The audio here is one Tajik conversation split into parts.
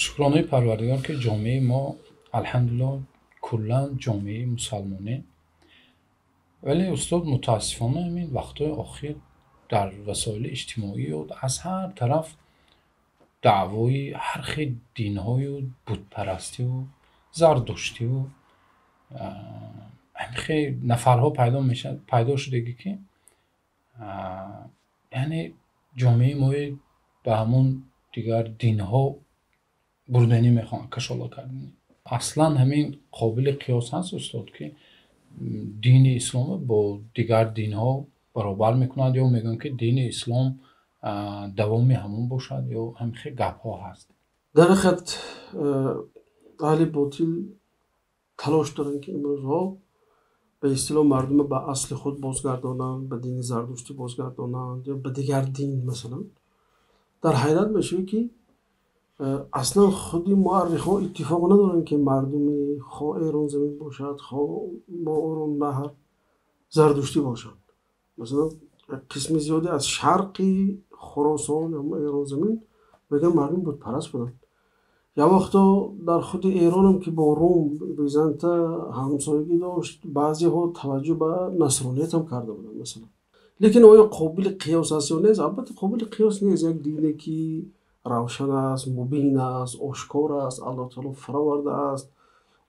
Шукронаи Парвардигор, ки ҷомеаи мо, алҳамдулилло, куллан ҷомеаи мусалмонӣ. Вале, устод, мутаассифона, ҳамин вақтҳои охир дар васоили иҷтимоию аз ҳар тараф даъвои ҳар хел динҳою бутпарастиву зардуштиву ҳамин хел нафарҳо пайдо мешавад, пайдо шудагӣ, ки яъне ҷомеаи мои ба ҳамон дигар динҳо бурданӣ мехоҳанд, кашола карданӣ. Аслан ҳамин қобили қиёс ҳаст, устод, ки дини исломро бо дигар динҳо баробар мекунанд ё мегӯянд, ки дини ислом давоми ҳамон бошад, ё ҳамин хел гапҳо ҳаст? Дар ҳақиқат, аҳли ботил талош доранд, ки имрӯзҳо ба истилоҳ мардумро ба асли худ бозгардонанд, ба дини зардуштӣ бозгардонанд ё ба дигар дин. Масалан, дар ҳайрат мешавӣ, ки аслан худи муаррихҳо иттифоқ надоранд, ки мардуми хо Эронзамин бошад, хо Мовароуннаҳр зардуштӣ бошанд. Масалан, қисми зиёде аз шарқи Хуросон ё Эронзамин мегӯянд, мардум бутпараст буданд. Як вақто дар худи Эронам, ки бо Рум, Византа ҳамсоягӣ дошт, баъзеҳо таваҷҷӯҳ ба насроният ҳам карда буданд, масалан. Лекин оё қобили қиёс аст ё нест? Албатта, қобили қиёс нест. Як дине ки равшан аст, мубин аст, ошкор аст, Аллоҳ таоло фаровардааст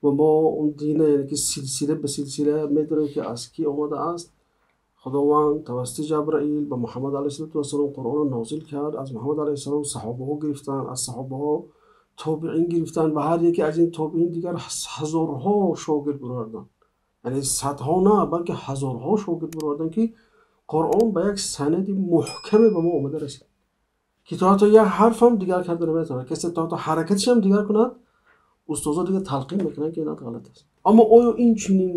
ва мо он дина, яъне ки силсила ба силсила медонем, ки аз кӣ омадааст. Худованд тавассути Ҷабраил ба Муҳаммад алайҳиссалоту вассалом Қуръонро нозил кард, аз Муҳаммад алайҳиссалом саҳобаҳо гирифтанд, аз саҳобаҳо тобеин гирифтанд ва ҳар яке аз ин тобеин дигар ҳазорҳо шогирд бароварданд, яъне садҳо на, балки ҳазорҳо шогирд бароварданд, ки Қуръон ба як санади муҳкаме ба мо омада расид, ки то ҳатто як ҳарфам дигар карда наметавонад касе, то ҳатто ҳаракатишам дигар кунад, устозо дигар талқин мекунанд, ки ин ғалат аст. Аммо оё ин чунин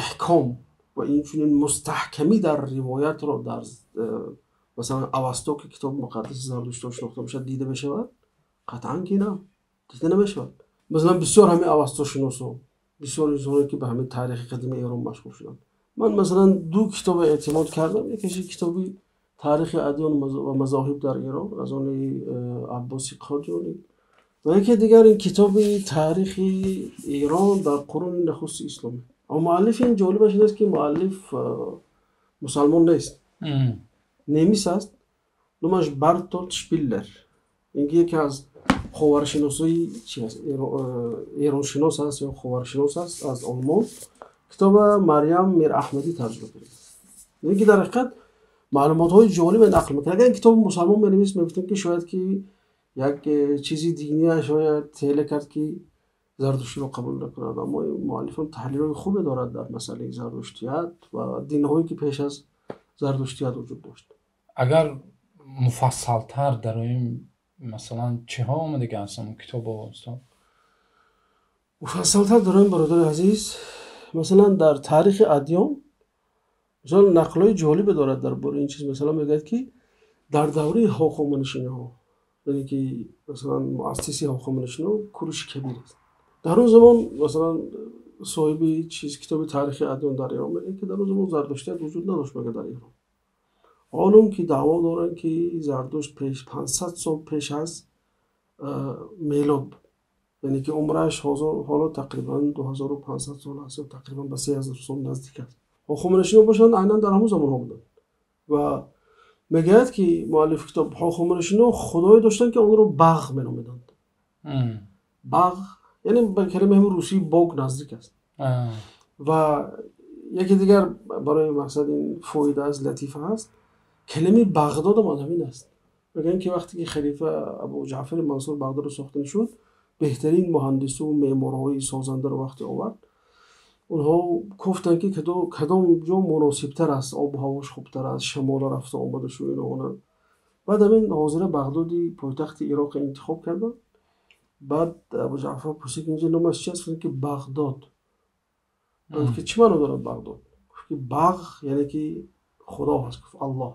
эҳком ва ин чунин мустаҳкамӣ дар ривоятро дар масалан Авасто, ки китоби муқаддаси зардуштиҳо шинохта мешавад, дида мешавад? Қатъан ки на, дида намешавад. Масалан, бисёр ҳамин авастошиносо, бисёр инсоне, ки ба ҳамин таърихи қадими Эрон машғул шуданд, ман масалан ду китобро эътимод кардам. Якеш китоби таърихи адён ва мазоҳиб дар Эрон аз они Аббоси Қодиёнӣ ва яке дигар ин китоби таърихи Эрон дар қуруни нахусти исломӣ. Аммо муаллифи ин, ҷолибаш ин аст, ки муаллиф мусалмон нест, немис аст, номаш Бартолд Шпиллер. Ин ки яке аз ховаршиносои чи аст, эроншинос аст ё ховаршинос аст аз Олмон. Китоба Марьям Мираҳмадӣ тарҷума кардааст. Яъне ки дар ҳақиқат маълумотҳои ҷолибе нақл мекунад. Агар ин китоби мусалмон менавист, мегуфтем, ки шояд ки як чизи диния шояд теле кард, ки зардуштиро қабул накунад. Аммо муаллифам таҳлилҳои хубе дорад дар масъалаи зардуштият ва динҳое, ки пеш аз зардуштият вуҷуд дошт. Агар муфассалтар дароем, масалан, чиҳо омадага аст ҳамон китобо, устод? Муфассалтар дароем, бародари азиз, масалан, дар таърихи адён, масалан, нақлҳои ҷолибе дорад дар бораи ин чиз. Масалан, мегӯяд, ки дар давраи ҳохоманишиниҳо, яъне ки масалан муассиси ҳохоманишиниҳо Куруши Кабир аст, дар он замон, масалан, соҳиби чиз, китоби таърихи адён дар Эрон мегӯяд, ки дар он замон зардуштият вуҷуд надошт, мегӯяд, дар Эрон. Ҳолон ки даъво доранд, ки Зардушт пеш 500 сол пеш аз мелод буд, яъне ки умраш ҳоло тақрибан 2500 сол аст ё тақрибан ба 3000 сол наздик аст. Ҳохоманишиниҳо бошанд, айнан дар ҳамон замонҳо буданд ва мегӯяд, ки муаллифи китоб, ҳохоманишиниҳо худое доштанд, ки онро Бағ меномиданд. Бағ, яъне ба калимаи ҳамин русии бог наздик аст. Ва яке дигар барои мақсад ин фоида аст, латифа аст, калимаи Бағдодам аз ҳамин аст. Мегӯянд, ки вақте ки халифа Абу Ҷаъфари Мансур Бағдодро сохтан шуд, беҳтарин муҳандису меъморҳои созандаро вақте овард, онҳо гуфтанд, ки кадом ҷо муносибтар аст, обу ҳавош хубтар аст, шамола рафта омадашу ино она. Баъд ҳамин ҳозира Бағдоди пойтахти Ироқро интихоб карданд. Баъд Абу Ҷаъфар пурсид, ки инҷо номаш чи аст? Гуфтанд, ки Бағдод. Гуфт, ки чӣ маъно дорад Бағдод? Гуфт, ки Бағ яъне ки Худо ҳаст, гуфт Аллоҳ,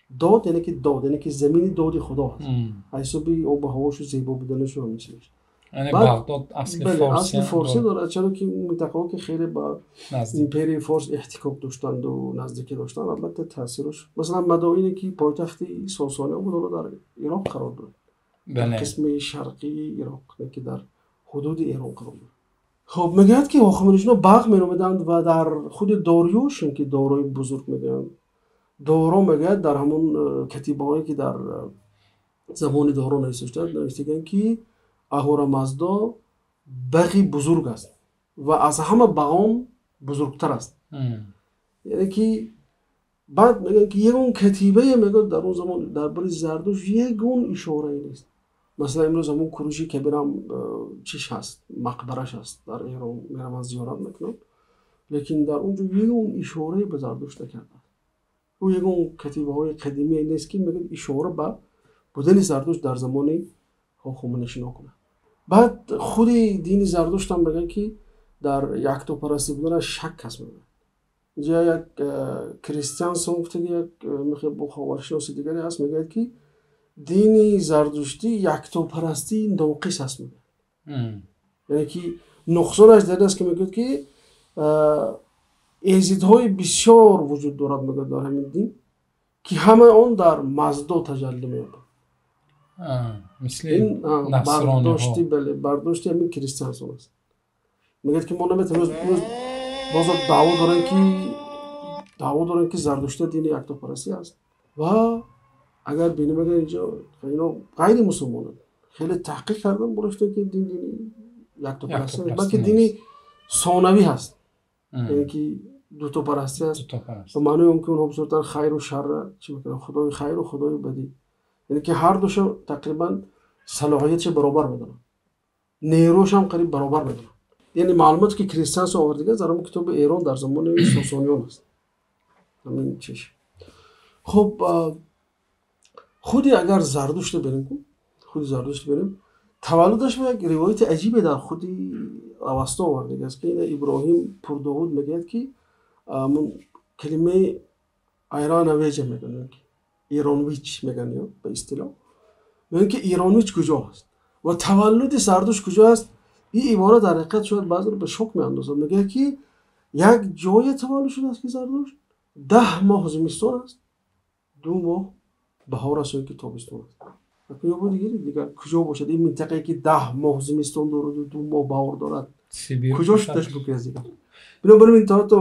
дод яъне ки дод, яъне ки замини доди Худо ҳаст, аз ҳисоби обу ҳавошу зебо буданашу ҳамин чизаш. Яъне Бағдод асли форсӣ, асли форсӣ дорад, чаро ки минтақаҳо, ки хеле ба империяи Форс эҳтикок доштанду наздикӣ доштанд, албатта таъсирош. Масалан, Мадоине, ки пойтахти Сосониён буд, ҳоло дар Ироқ қарор дорад. Дар қисми шарқии Ироқ, ки дар ҳудуди Эрон қарор дорад. Хуб, мегӯяд, ки ҳохаманишино бағ меномиданд ва дар худи Дориюш, ки Дорои бузург мегӯянд, Доро мегӯяд, дар ҳамон катибаҳое, ки дар замони Доро навишта шудааст, навиштагианд, ки Аҳура Маздо бағи бузург аст ва аз ҳама бағон бузургтар аст. Яъне ки баъд мегӯянд, ки ягон катибае, мегӯяд, дар он замон дар бораи Зардушт ягон ишорае нест. Масалан, имрӯз ҳамон Куруши Кабирам чиш ҳаст, мақбараш ҳаст, дар Эрон мераванд, зиёрат мекунанд, лекин дар он ҷо ягон ишорае ба Зардушт накардааст. Ӯ ягон катибаҳои қадимие нест, ки мегӯяд, ишора ба будани Зардушт дар замони ҳохаманишино кунад. Баъд худи дини Зардуштам мегӯяд, ки дар яктопарастӣ буданаш шак аст. Мегӯяд, инҷа як Кристиансон гуфтаги, як ховаршиноси дигаре ҳаст, мегӯяд, ки дини зардуштӣ яктопарастии ноқис аст, мегӯяд. Яъне ки нуқсонаш дар ин аст, ки мегӯяд, ки эзидҳои бисёр вуҷуд дорад, мегӯяд, дар ҳамин дин, ки ҳамаи он дар Маздо таҷаллӣ меёбад. Мисли бардошти, бале, бардошти ҳамин Кристиансон аст. Мегӯяд, ки мо наметавонем. Имрӯз бозор даъво доранд, ки зардуштия дини яктопарастӣ аст. Ва агар бинем, агар инҷо ино ғайри мусулмонанд, хеле таҳқиқ кардам, гуфтанд, ки дин дини яктопарастӣ, балки дини сонавӣ ҳаст, яъне ки дутопарастӣ аст, ба маънои он ки онҳо бисёртар хайру шарра чӣ мекунанд, худои хайру худои бадӣ, яъне ки ҳар душа тақрибан салоҳиятша баробар медонанд, нерӯшам қариб баробар медонанд. Яъне маълумоте, ки Кристиансо овардига, дар ҳамон китоби «Эрон дар замони Сосониён» аст ҳамин чиз. Хуб, худи агар Зардушта берем, худи Зардушта берем, таваллудаш як ривояти аҷибе дар худи Авасто овардагааст, ки Иброҳим Пурдовуд мегӯяд, ки калимаи Айранавеҷа мегӯянд, ки Иронвич мегӯянд ё ба истилоҳ мегӯянд, ки Иронвич куҷо аст ва таваллуди Зардушт куҷо аст. Ин ибора дар ҳақиқат шояд баъзеро ба шок меандозад. Мегӯяд, ки як ҷое таваллуд шудааст, ки Зардушт 10 моҳ зимистон аст, 2 моҳ баҳор аст ё ки тобистон аст. Дигар куҷо бошад ин минтақае, ки 10 моҳ зимистон дораду 2 моҳ баҳор дорад? Куҷо шудаш буказ дигар? Бинобар ин то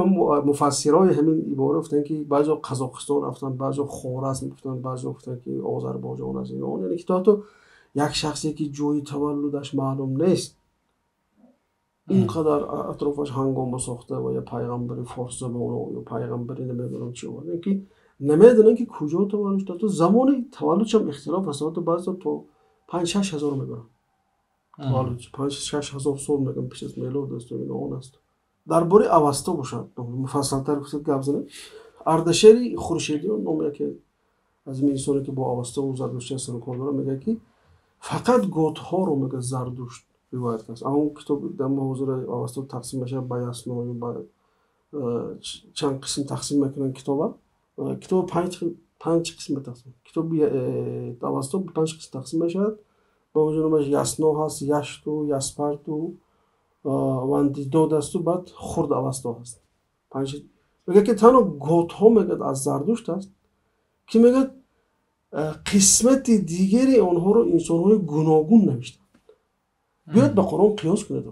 муфассирои ҳамин ибора гуфтанд, ки баъзео Қазоқистон рафтанд, баъзео Хоразм гуфтанд, баъзео гуфтанд, ки Озарбойҷон аст, ин он. Яъне ки то ҳатто як шахсе, ки ҷои таваллудаш маълум нест, ин қадар атрофаш ҳангома сохта ва ё пайғамбари форсзабоно ё пайғамбари намедонам чи овард, ки намедонанд, ки куҷо таваллуд шуда. То замони таваллудшам ихтилоф аст. То баъзео то 5-6 ҳазор мебаранд, таваллуд 5-6 ҳазор сол мегӯям пеш аз мелод аст, ин он аст. Дар бораи Авасто бошад, муфассалтар гуфтед, гап занем. Ардашери Хуршедиён, номи яке аз ин инсоне, ки бо Авастову зардуштия сарукор дорад, мегӯяд, ки фақат готҳоро, мегӯяд, Зардушт ривоят кард. Он китоб дар ҳозира Авасто тақсим мешавад ба Ясно, ба чанд қисм тақсим мекунанд китоба. Китоба панҷ қисм тақсим, китоби Авасто ба панҷ қисм тақсим мешавад. Ба онҷо номаш Ясно ҳаст, Яшту, Яспарту, Вандидод асту, баъд Хурд Авасто ҳаст. Мегӯяд, ки танҳо готҳо, мегӯяд, аз Зардушт аст, ки мегӯяд, қисмати дигари онҳоро инсонҳои гуногун навиштанд. Биёед, ба Қуръон қиёс кунед.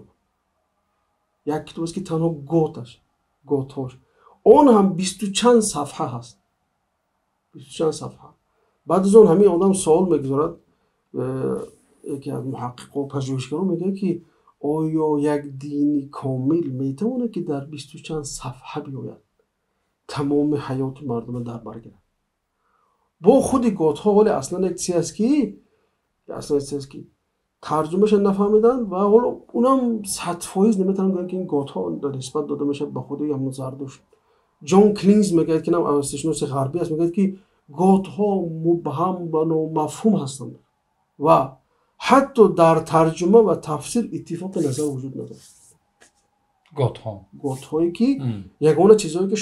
Як китоб аст, ки танҳо готаш, готҳош, он ҳам бисту чанд сафҳа ҳаст, бисту чанд сафҳа. Баъд аз он ҳамин одам суол мегузорад, яке аз муҳаққиқо, пажӯҳишгаро, мегӯяд, ки оё як дини комил метавонад, ки дар бисту чанд сафҳа биёяд, тамоми ҳаёти мардумро дар бар гирад? Бо худи готҳо ҳоле аслан як чизе аст, ки аслан чизе аст, ки тарҷумаша нафаҳмиданд ва ҳоло унам 100% наметавонам гӯям, ки ин готҳо нисбат дода мешавад ба худи ҳамон Зардушт. Ҷон Клинз мегӯяд, ки нам авесташиноси ғарбӣ аст, мегӯяд, ки готҳо мубҳам ва номафҳум ҳастанд ва ҳатто дар тарҷума ва тафсир иттифоқи назар вуҷуд надорад. Готҳо. Готҳое, ки ягона чизҳое, ки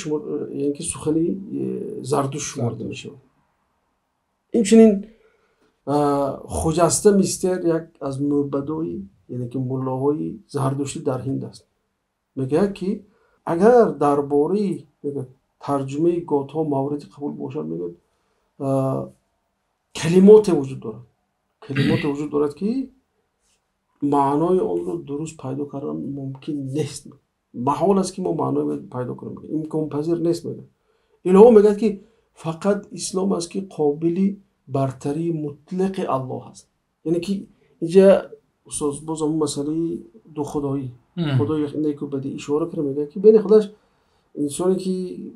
яъне ки сухани Зардушт шуморда мешавад. Инчунин Хуҷаста Мистер, як аз мӯбадои, яъне ки муллоҳои зардуштӣ дар Ҳинд аст, мегӯяд, ки агар дар бораи тарҷумаи готҳо мавриди қабул бошад, мегӯяд, калимоте вуҷуд дорад. Калимоте вуҷуд дорад, ки маънои онро дуруст пайдо кардан мумкин нест. Маҳол аст, ки мо маънои пайдо кунем, имконпазир нест, мегӯяд. Илова мегӯяд, ки фақат ислом аст, ки қобили бартарии мутлақи Аллоҳ аст. Яъне ки инҷа, устоз, боз ҳамон масъалаи духудоӣ, худои неку бадӣ ишора карда, мегӯяд, ки бени худаш инсоне, ки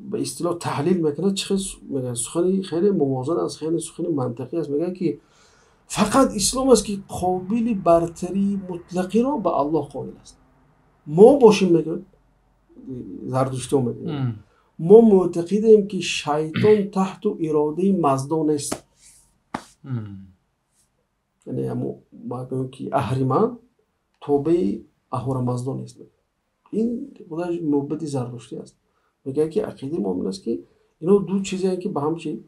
ба истилоҳ таҳлил мекунад, чӣ хел мегӯяд, сухани хеле мувозан аст, хеле сухани мантиқӣ аст. Мегӯяд, ки фақат ислом аст, ки қобили бартарии мутлақиро ба Аллоҳ қоил аст. Мо бошем, мегӯяд, зардуштиҳо мегӯяд, мо мӯътақидем, ки шайтон таҳту иродаи Маздо нест. Яъне ҳамо мегӯем, ки Аҳриман тобеи Аҳура Маздо нест. Ин худаш мӯбади зардуштӣ аст. Мегӯяд, ки ақидаи мо ин аст, ки ино ду чизеанд, ки ба ҳам чи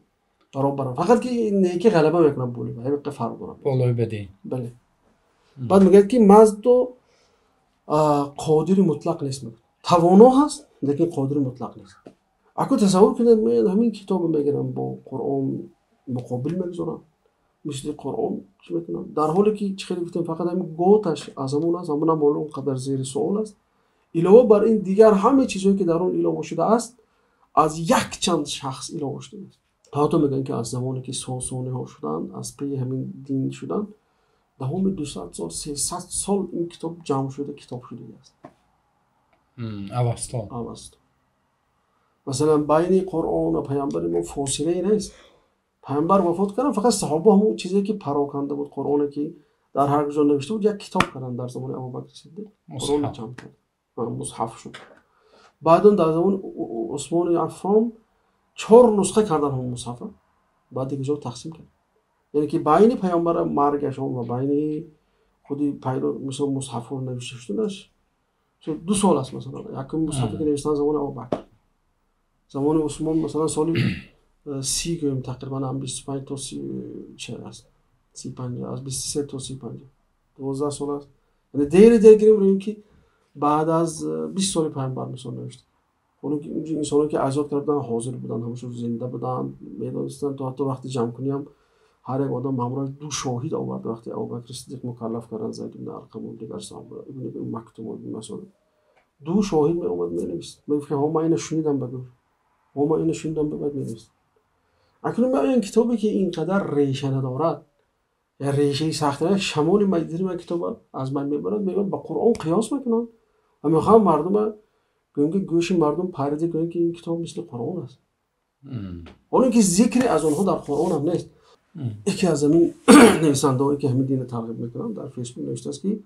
баробаранд, фақат ки неки ғалаба мекунад болои, ҳамин фарқ дорад. Болои бадӣ. Бале. Баъд мегӯяд, ки Маздо қодири мутлақ нест. Мегӯяд, тавоно ҳаст, лекин қодири мутлақ нест. Ако тасаввур кунед, мен ҳамин китобро мегирам, бо Қуръон муқобил мегузорам, мисли Қуръон чӣ мекунам, дар ҳоле ки, чӣ хеле гуфтем, фақат ҳамин готаш аз ҳамон аст, ҳамонам ҳоло он қадар зери суол аст. Илова бар ин, дигар ҳама чизҳое, ки дар он илова шудааст, аз якчанд шахс илова шудааст. Ҳатто мегӯянд, ки аз замоне ки Сосониҳо шуданд, аз паи ҳамин дин шуданд, давоми 200 сол, 300 сол ин китоб ҷамъ шуда, китоб шудааст. Авасто. Авасто. Масалан, байни Қуръон ва паёмбари мо фосилае нест. Паёмбар вафот карданд, фақат саҳоба ҳамон чизе, ки пароканда буд, Қуръоне, ки дар ҳар ҷо навишта буд, як китоб карданд. Дар замони Абубакр Сиддиқ Қуръон ҷамъ кард, мусҳаф шуд. Баъдан дар замони Усмони Аффон чор нусха карданд ҳамон мусҳафа, баъд дигар ҷо тақсим кард. Яъне ки байни паёмбара маргашон ва байни худи пайдо, мисол, мусҳафҳо навишта шуданаш 2 сол аст. Масалан, якум мусҳафе, ки навиштан, замони Абубакр, замони Усмон, масалан, соли 30 гӯем, тақрибан ҳам 25 то 30 чӣ аст, 35, аз 23 то 35, 12 сол аст. Яъне дери дер гирем, рӯем, ки баъд аз 20 соли паёмбар, мисол, навишта. Инсоне, ки азёд карда буданд, ҳозир буданд, ҳамашон зинда буданд, медонистанд. То ҳатто вақти ҷамъкуниам ҳар як одам ҳамроҳи ду шоҳид овард. Вақте Абубакри Сиддиқ мукаллаф карданд Зайд ибни Арқаму дигар саҳоба, Ибни Мактум, Ибни Масуд, ду шоҳид меомад, менавист, мегуфт, ки ҳо, ман ина шунидам, багӯ, ҳо, ман ина шунидам, баъд менавист. Акнун меоян китобе, ки ин қадар реша надорад, я решаи сахт, як шамоли майдири ман китоба аз ман мебарад, меояд, ба Қуръон қиёс мекунанд ва мехоҳам мардума гӯем, ки гӯши мардум парида, гӯем, ки ин китоб мисли Қуръон аст, ҳоло ки зикре аз онҳо дар Қуръон ҳам нест. Яке аз ҳамин нависандаҳое, ки ҳамин динро тарғиб мекунанд, дар Фейсбук навиштааст, ки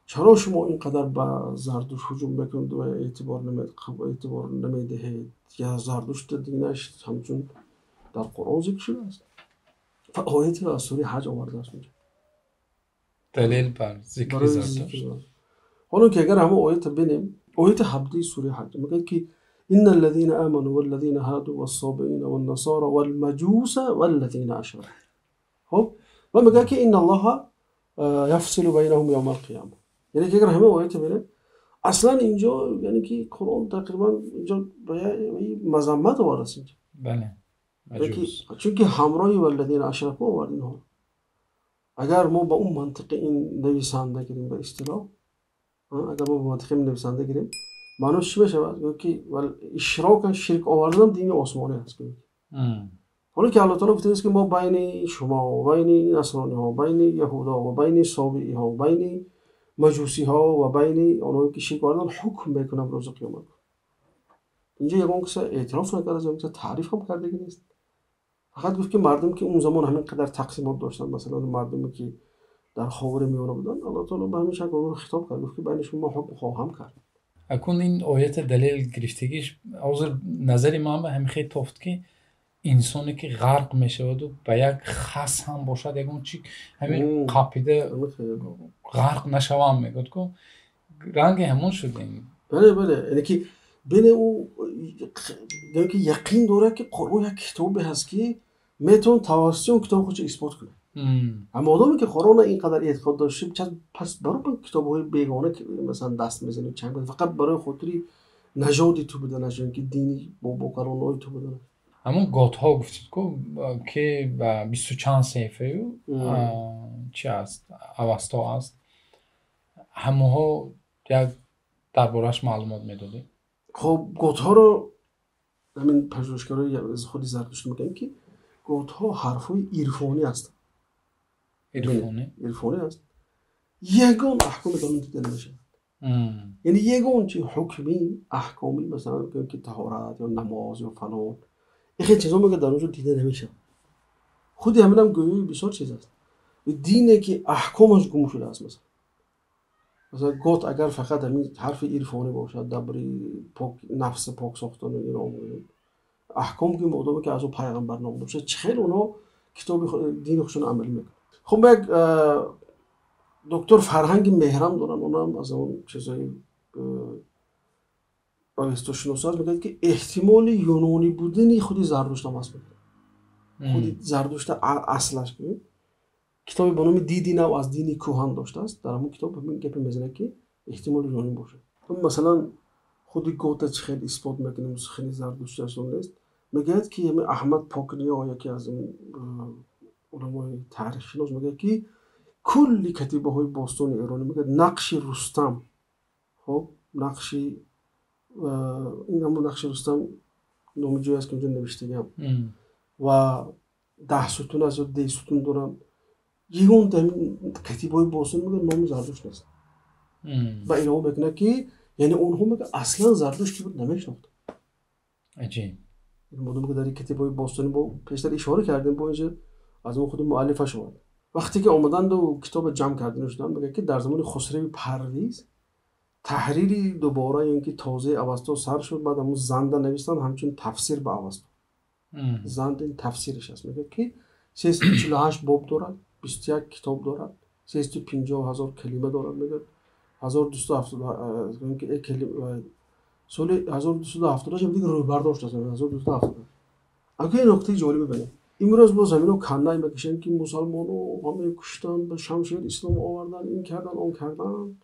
чаро шумо ин қадар ба Зардушт ҳуҷум мекунед ва эътибор намедиҳед? Я Зардушт динаш ҳамчун дар Қуръон зикр шудааст ва оятеро аз сураи Ҳаҷ овардааст унҷа. Далел бар зикри Зардушт. Ҳоло ки агар ҳамон оята бинем, ояти 17-и сураи Ҳаҷ мегӯяд, ки إن الذين آمنوا والذين هادوا والصابئين والنصارى والمجوس والذين أشركوا. خب، ва мегӯяд, ки إن الله يفصل بينهم يوم القيامة. Яъне ки агар ҳама оята бинем, аслан инҷо, яъне ки Қуръон тақрибан инҷо мазаммат овардааст инҷо. Бале. Чунки ҳамроҳи والذين أشركوا овард инҳо. Агар мо ба он мантиқи ин нависанда гирем, ба истилоҳ, агар мо ба мантиқи ин нависанда гирем, маънош чӣ мешавад? Гӯяд, ки ишрока, ширк овардан дини осмонӣ аст. Ҳоло ки Аллоҳ таоло гуфтааст, ки мо байни шумо, байни насрониҳо, байни яҳудо ва байни собииҳо, байни маҷусиҳо ва байни онҳое, ки ширк овардан, ҳукм мекунам рӯзи қиёмат. Инҷо ягон каса эътироф накардааст, ягон каса таъриф ҳам кардаги нест. Фақат гуфт, ки мардум, ки он замон ҳамин қадар тақсимот доштанд, масалан, мардуме, ки дар Ховари Миёна буданд, Аллоҳ таоло ба ҳамин шакл онҳоро хитоб кард, гуфт, ки байни шумо ҳукм хоҳам кард. Акун ин оята далел гирифтагиш ҳозир назари ман ба ҳамин хел тофт, ки инсоне, ки ғарқ мешаваду ба як хас ҳам бошад, ягон чи ҳамин қапида ғарқ нашавам, мегӯяд ку, ранги ҳамон шуд ин. Бале, яъне ки бине, ӯ ки яқин дорад, ки Қуръон як китобе ҳаст, ки метавон тавассути он китоби худро исбот кунад. Аммо одаме, ки Қуръонро ин қадар эътиқод дошта, пас барои ба китобҳои бегона масалан даст мезанӣ, чанг, фақат барои хотири нажоди ту буданаш ё ки дини бобокалонҳои ту буданаш. Ҳамон готҳо гуфтед ку, ки ба бисту чанд саҳифаю чи аст, Авасто аст, ҳамоҳо як дар борааш маълумот медодед. Хоб, готҳоро ҳамин пажӯҳишгарои худи Зардушт мегӯянд, ки готҳо ҳарфҳои ирфонӣ ҳастанд. Ирфонӣ? Ирфонӣ аст. Ягон аҳкоме дар он дида намешавад. Яъне ягон чи ҳукми аҳкоми, масалан, гӯем ки таҳорат ё намоз ё фалон, ин хел чизҳо, мегӯяд, дар он ҷо дида намешавад. Худи ҳаминам гӯёи бисёр чиз аст. Дине ки аҳкомаш гум шудааст, масалан, гот агар фақат ҳамин ҳарфи ирфонӣ бошад, дар бораи пок нафси пок сохтану ино, аҳком ки модоме ки аз ӯ пайғамбар ном бошад, чӣ хел онҳо китоби дини худшон амалӣ мекунанд? Хуб, як доктор Фарҳанги Меҳрам доранд, онам аз он чизҳои авестошинос аст, мегӯяд, ки эҳтимоли юнонӣ будани худи Зардушт ҳам аст. Худи Зардушта аслаш китобе ба номи «Диди нав аз дини кӯҳан» доштааст. Дар ҳамон китоб ҳамин гапе мезанад, ки эҳтимоли юнонӣ бошад. Масалан, худи гота чӣ хел исбот мекунем, сухани Зардушти аст нест? Мегӯяд, ки ҳамин Аҳмад Покниё, яке аз уламои таърихшинос, мегӯяд, ки кулли катибаҳои бостони эронӣ, мегӯяд, нақши Рустам, хоб, нақши ин ҳамон нақши Рустам номи ҷое аст, ки онҷо навиштагиам ва 10 сутун аст ё 10 сутун доранд, ягон ҳамин катибаҳои бостонӣ, мегӯяд, номи Зардушт нест. Ва илова мекунад, ки яъне онҳо, мегӯяд, аслан Зардушт ки буд, намешинохтанд. Аҷиб. Модоме ки дар ин катибаҳои бостонӣ бо пештар ишора кардем, бо инҷо аз он худи муаллифаш омад. Вақте ки омаданду китоба ҷамъ кардан шуданд, мегӯяд, ки дар замони Хусрави Парвиз таҳрири дубора ё ин ки тозаи Авасто сар шуд. Баъд ҳамун Занда навиштанд ҳамчун тафсир ба Авасто. Занд ин тафсириш аст. Мегӯяд, ки 348 боб дорад, 21 китоб дорад, 350 000 калима дорад. Мегӯяд, 1270, соли 1278 дига рӯйбардошт аст, 1270. Ака, ин нуктаи ҷолибе бинед. Имрӯз боз ҳамино каннай мекашанд, ки мусалмоно ҳаме куштанд, ба шамшер ислом овардан, ин кардан, он кардан.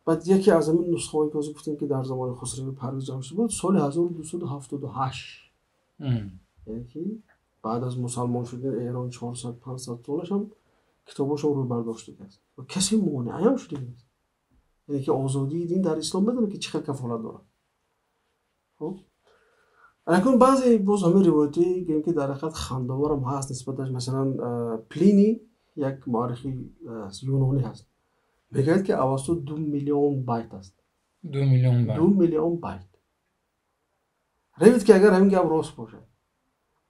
Баъд яке аз ҳамин нусхаҳое, ки ҳозир гуфтем, ки дар замони Хусрави Парвиз ҷамъ шуда буд, соли 1278, яъне ки баъд аз мусалмон шудани Эрон 400-500 солаш ҳам китобошон рӯйбардоштагиаст ва касе монеаам шудагӣ нест. Яъне ки озодии дин дар ислом медонад, ки чӣ хел кафолат дорад. Хуб, акун баъзе боз ҳамин ривоятҳое гӯем, ки дар ҳақиқат хандаворам ҳаст нисбаташ. Масалан, Плини, як муаррихи юнонӣ ҳаст, мегӯяд, ки Авасто 2 миллион байт аст. 2 миллион байт? 2 миллион байт. Равед, ки агар ҳамин гап рост бошад,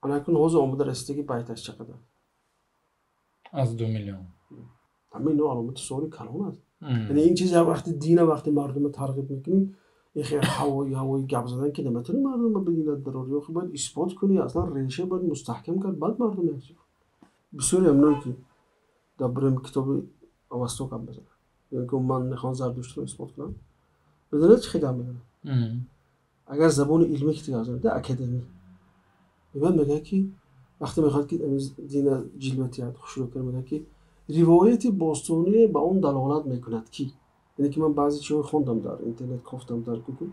анакун ҳозир омода расидаги байташ чӣ қадар? Аз 2 миллион. Ҳамин ино аломати суоли калон аст. Яъне ин чиз вақти дина, вақти мардума тарғиб мекунӣ, ин хел ҳавои ҳавои гап задан ки наметавонӣ мардума ба динат дарорӣ. Охи, бояд исбот кунӣ, аслан реша бояд мустаҳкам кард, баъд мардум як чиз. Бисёре ҳаминое ки дар бораи китоби Авасто гап мезананд ё ки ман мехоҳам Зардуштро исбот кунам, медонед, чӣ хел гап мезананд? Агар забони илмӣ ки гап занад, академӣ мегӯяд, мегӯяд, ки вақте мехоҳад, ки дина ҷилва диҳад, хушрӯ кунад, мегӯяд, ки ривояти бостоние ба он далолат мекунад, ки яъне ки ман баъзе чизҳо хондам, дар интернет кофтам, дар Гугл,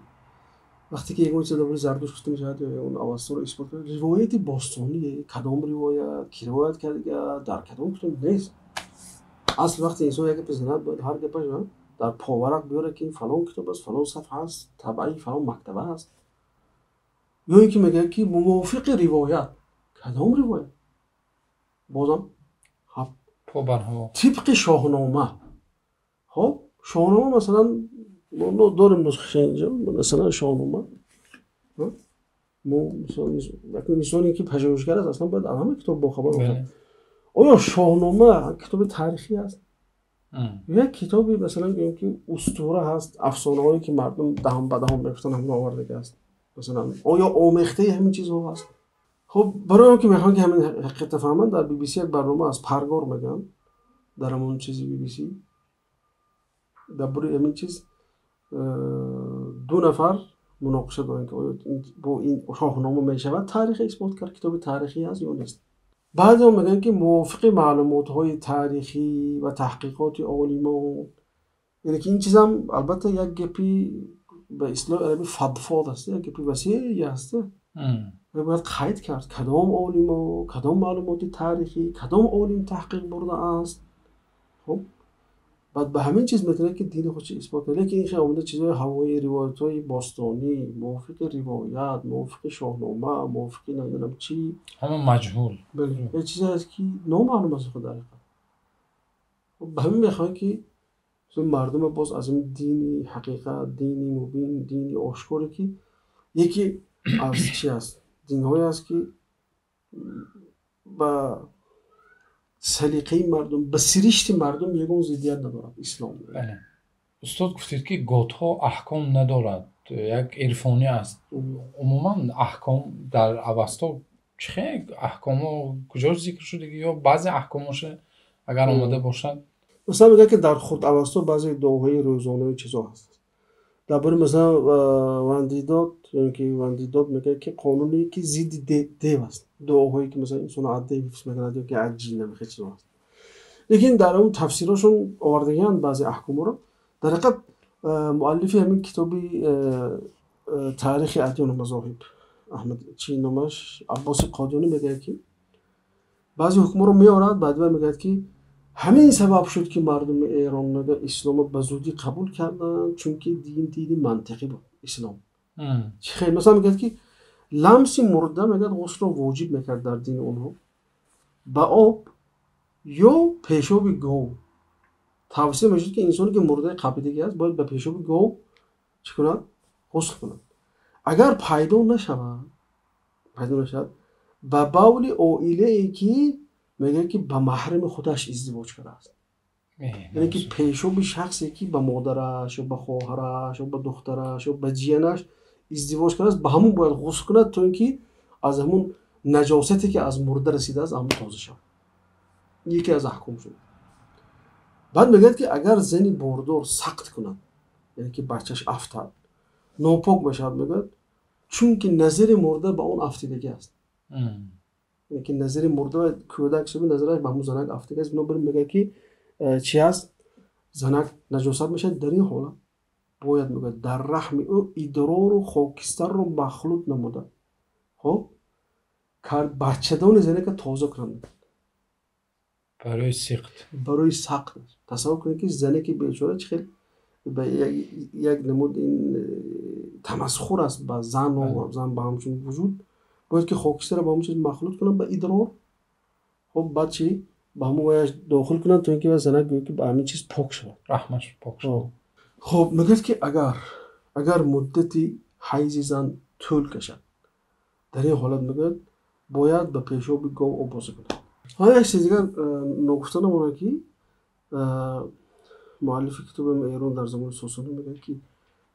вақте ки ягон чиз дар бораи Зардушт гуфта мешавад ё ягон Авасторо исбот кунад, ривояти бостоние, кадом ривоят, ки ривоят кардига, дар кадом китоб нест. Асл вақте инсон як гапе занад, бояд ҳар гапаш дар поварақ биёрад, ки ин фалон китоб аст, фалон сафҳа аст, табъаи фалон мактаба аст. Ё ин ки мегӯяд, ки мувофиқи ривоят. Кадом ривоят? Бозам тибқи Шоҳнома. Хоб, Шоҳнома, масалан, мо дорем нусхаша инҷо. Масалан, Шоҳнома, мо инсоне ки пажӯҳишгар аст, аслан бояд аз ҳама китоб бохабар бошад. Оё Шоҳнома китоби таърихӣ аст? Як китоби, масалан, гӯем ки устура ҳаст, афсонаҳое ки мардум даҳон ба даҳон мегуфтанд, ҳамон овардагӣ аст. Масалан, оё омехтаи ҳамин чизҳо ҳаст? Хуб, барои он ки мехоҳам, ки ҳамин ҳақиқата фаҳманд, дар BBC як барнома аз Паргор мегӯянд, дар ҳамон чизи BBC дар бораи ҳамин чиз ду нафар муноқиша доранд, ки оё бо ин Шоҳнома мешавад таърих исбот кард, китоби таърихӣ аст ё нест. Баъзеҳо мегӯянд, ки мувофиқи маълумотҳои таърихӣ ва таҳқиқоти олимон, яъне ки ин чизам албатта як гапи ба истилоҳи арабӣ фадфод аст, як гапи васеъе аст. Бояд қайд кард кадом олимо, кадом маълумоти таърихӣ, кадом олим таҳқиқ бурдааст. Хуб, баъд ба ҳамин чиз метавонад ки дини худро исбот кунад. Лекин ин хел омада чизҳои ҳавоӣ, ривоятҳои бостонӣ, мувофиқи ривоят, мувофиқи шоҳнома, мувофиқи намедонам чӣ, ҳама маҷҳул. Бале, як чизе ҳаст ки номаълум аст худ дар ҳақиқат. Ба ҳамин мехоҳанд ки мардума боз аз ин дини ҳақиқат, дини мубин, дини ошкоре ки яке аз чи аст, динҳое аст ки ба салиқаи мардум, ба сиришти мардум ягон зиддият надорад ислом. Устод, гуфтед ки готҳо аҳком надорад, як ирфонӣ аст. Умуман аҳком дар Авасто чӣ хел аҳкомҳо куҷо зикр шудаги ё баъзе аҳкомоша агар омада бошад? Масалан, мегӯяд ки дар худ Авасто баъзе дуоҳои рӯзонаи чизо ҳаст. Дар бораи масалан Вандидод ки Вандидод мегӯяд ки қонуне ки зидди дев аст, дуоҳое ки масалан инсонро аз дев ҳифз мекунад ё ки аз ҷин, ҳамин чизо ҳаст. Лекин дар он тафсирҳошон овардагианд баъзе аҳкомҳоро. Дар ҳақиқат муаллифи ҳамин китоби таърихи адёну мазоҳиб, Аҳмад чи номаш, Аббоси Қодиёнӣ, мегӯяд ки баъзе ҳукмҳоро меорад, баъд вай мегӯяд ки ҳамин сабаб шуд ки мардуми Эрон мега исломро ба зудӣ қабул карданд, чунки дин дини мантиқӣ буд ислом. Хел масалан мегӯяд ки ламси мурда, мегӯяд, ғуслро воҷиб мекард дар дини онҳо ба об ё пешоби гов. Тавсия мешуд ки инсоне ки мурдаи қабидагӣ аст, бояд ба пешоби гов чӣ кунад? Ғусл кунад. Агар пайдо нашавад, ба бавли оилае ки мегӯяд ки ба маҳрами худаш издивоҷ кардааст, яъне ки пешоби шахсе ки ба модараш ё ба хоҳараш ё ба духтараш ё ба ҷиянаш издивоҷ кардааст, ба ҳамун бояд ғусл кунад, то ин ки аз ҳамун наҷосате ки аз мурда расидааст, ҳамун тоза шавад. Яке аз аҳком шуд. Баъд мегӯяд ки агар зани бордор сақт кунад, яъне ки бачаш афтад, нопок мешавад, мегӯяд, чунки назари мурда ба он афтидагӣ аст, яъне ки назари мурда кӯдак шуд, назараш ба ҳамун занак афтида аст. Бинобар ин мегӯяд ки чи аст, занак наҷосат мешавад. Дар ин ҳолат бояд, мегӯяд, дар раҳми ӯ идрору хокистарро махлут намуда, хоб, бачадони занака тоза кунанд. Барои сиқт. Барои сақт. Тасаввур кунед ки занеки бечора чӣ хел як намуд ин тамасхур аст ба зану зан ба ҳамчун вуҷуд. Бояд ки хокистарро ба ҳамон чиз махлут кунанд, ба идрор, хоб, баъд чи ба ҳамон ваяш дохил кунанд, то ин ки занак гӯяд ки ба ҳамин чиз пок шавад. Раҳмаш пок шавад. Хоб, мегӯяд ки агар муддати ҳайзи зан тӯл кашад, дар ин ҳолат, мегӯяд, бояд ба пешоби гов оббозӣ кунад. Як чиз дигар ногуфта намонад ки муаллифи китоби Эрон дар замони Сосонӣ мегӯяд ки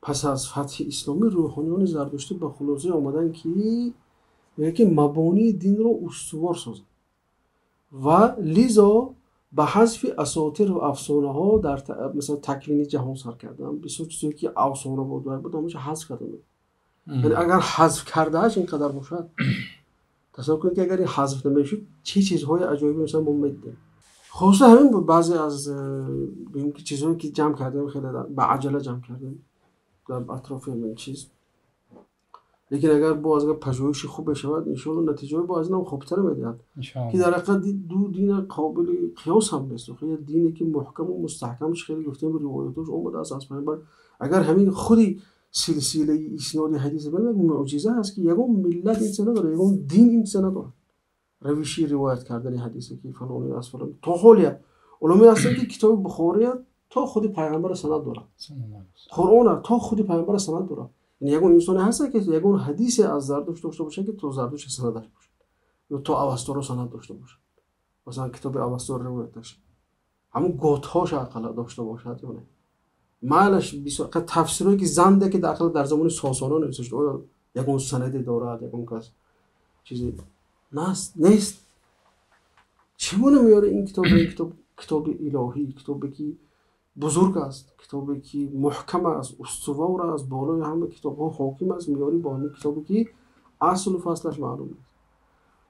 пас аз фатҳи исломӣ рӯҳониёни зардуштӣ ба хулоса омаданд ки, мегӯяд, ки мабонии динро устувор созанд ва лизо ба ҳазфи асотир ва афсонаҳо дар масалан таквини ҷаҳон сар карданд. Бисёр чизое ки афсона буд, буд, ҳамаша ҳазф карданд. Яъне агар ҳазф кардааш ин қадар бошад, тасаввур кунед ки агар ин ҳазф намешуд, чӣ чизҳои аҷоибе масалан мо медидем. Хулоса, ҳамин буд баъзе аз гӯем ки чизҳое ки ҷамъ кардем, хеле ба аҷала ҷамъ кардем дар атрофи ҳамин чиз. Лекин агар бо аз пажӯҳиши хубе шавад, иншоалло натиҷаҳои бо аз инам хубтар медиҳад, ки дар ҳақиқат ду дина қобили қиёс ҳам нест. Як дине ки муҳкаму мустаҳкам, чи хеле гуфтем, ривоятош омадааст аз пайғамбар. Агар ҳамин худи силсилаи исноди ҳадис як мӯъҷиза аст ки ягон миллат ин чиза надорад, ягон дин ин чиза надорад, равиши ривоят кардани ҳадисе ки фалони аз фалон. То ҳолия уламое ҳастанд ки китоби Бухория то худи пайғамбара санад дорад, Қуръона то худи пайғамбара санад дорад. Яъне ягон инсоне ҳаста ки ягон ҳадисе аз Зардушт дошта бошад ки то Зардушт санадаш бошад ё то Авасторо санад дошта бошад, масалан китоби Авасторо ривоят шад, ҳамун готҳоша ақалла дошта бошад ё не? Майлаш, бисёр тафсирое ки занде ки ақалла дар замони Сосониён навишта шуд, оё ягон санаде дорад? Ягон кас чизе нест. Чӣ гуна меёре ин китоб? Ин китоб китоби илоҳӣ, китобе ки бузург аст, китобе ки муҳкам аст, устувор аст, болои ҳама китобҳо ҳоким аст, меёрӣ бо ҳамин китобе ки аслу фаслаш маълум нест,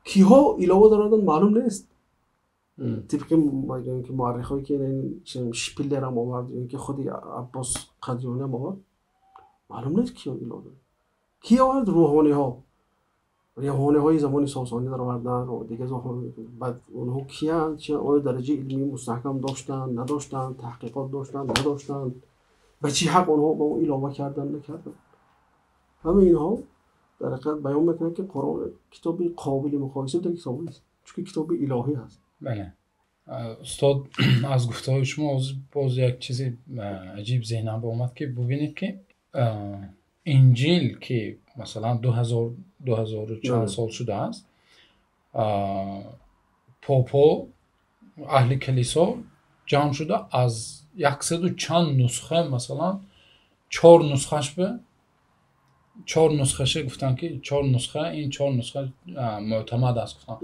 киҳо илова даромаданд, маълум нест. Тибқи ки муаррихое ки Шпиллерам овард, ки худи Аббос Қадиёниам овард, маълум нест киҳо илова дорад, ки овард, рӯҳониҳо. Риҳониҳои замони Сосонӣ даровардан, дигар баъд онҳо киянд, оё дараҷаи илмии мустаҳкам доштанд, надоштанд, таҳқиқот доштанд, надоштанд, ба чӣ ҳақ онҳо ба он илова карданд, накарданд. Ҳамаи инҳо дар ҳақиқат баён мекунанд, ки Қуръон китоби қобили муқоиса дар китобҳо нест, чунки китоби илоҳӣ ҳаст. Бале, устод, аз гуфтаҳои шумо боз як чизи аҷиб зеҳнам омад, ки бубинед, ки Инҷил, ки масалан 2000 чанд сол шудааст, попо, аҳли калисо ҷамъ шуда аз яксаду чанд нусха, масалан, чор нусхаш ба чор нусхаша гуфтанд, ки чор нусха, ин чор нусха мӯътамад аст, гуфтанд.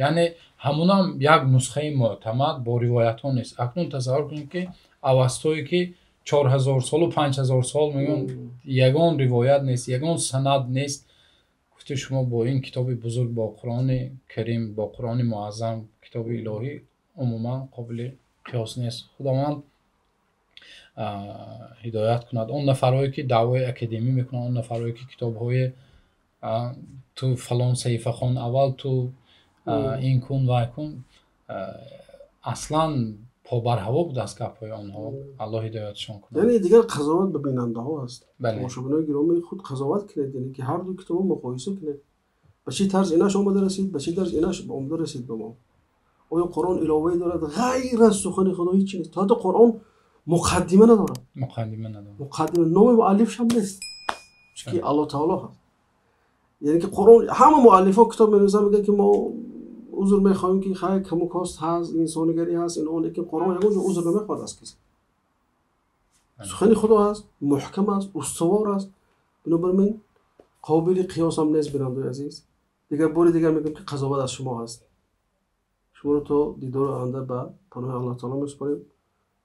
Яъне ҳамунам як нусхаи мӯътамад бо ривоятҳо нест. Акнун тасаввур кунед, ки Авастое, ки 4000 солу 5000 сол мегӯянд, ягон ривоят нест, ягон санад нест. Гуфти шумо, бо ин китоби бузург, бо Қуръони Карим, бо Қуръони муаззам, китоби илоҳӣ, умуман қобили қиёс нест. Худованд ҳидоят кунад он нафарҳое, ки даъвои академӣ мекунанд, он нафарҳое, ки китобҳои ту фалон саҳифа хон, аввал ту ин кун, вай кун, аслан побарҳаво будааст гапҳои онҳо. Аллоҳ ҳидоятшон кунад. Яъне дигар қазоват ба бинандаҳо аст. Тамошобинои гиромӣ, худ қазоват кунед, яъне ки ҳар ду китобо муқоиса кунед, ба чӣ тарз инаш омада расид, ба чӣ тарз инаш омада расид ба мо. Оё Қуръон иловае дорад? Ғайр аз сухани Худо ҳеҷ чи нест. То ҳатто Қуръон муқаддима надорад. Муқаддима надорад. Муқаддима, номи муаллифшам нест, чунки Аллоҳ таоло ҳаст. Яъне ки Қуръон, ҳама муаллифҳо китоб менависанд, мегӯянд, ки мо узр мехоҳем, ки хай, каму кост ҳаст, инсонигарӣ ҳаст, ин он, лекин Қуръон ягон ҷо узр намехоҳад аз касе. Сухани Худо ҳаст, муҳкам аст, устувор аст. Бинобар ин қобили қиёсам нест. Бинандаои азиз, дигар бори дигар мегӯям, ки қазоват аз шумо ҳаст. Шуморо то дидори оянда ба паноҳи Аллоҳ таоло месупорем.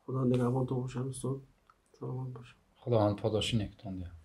Худо нигаҳбонтон бошад. Устод, саломат бошад. Худованд подоши некутон диҳад.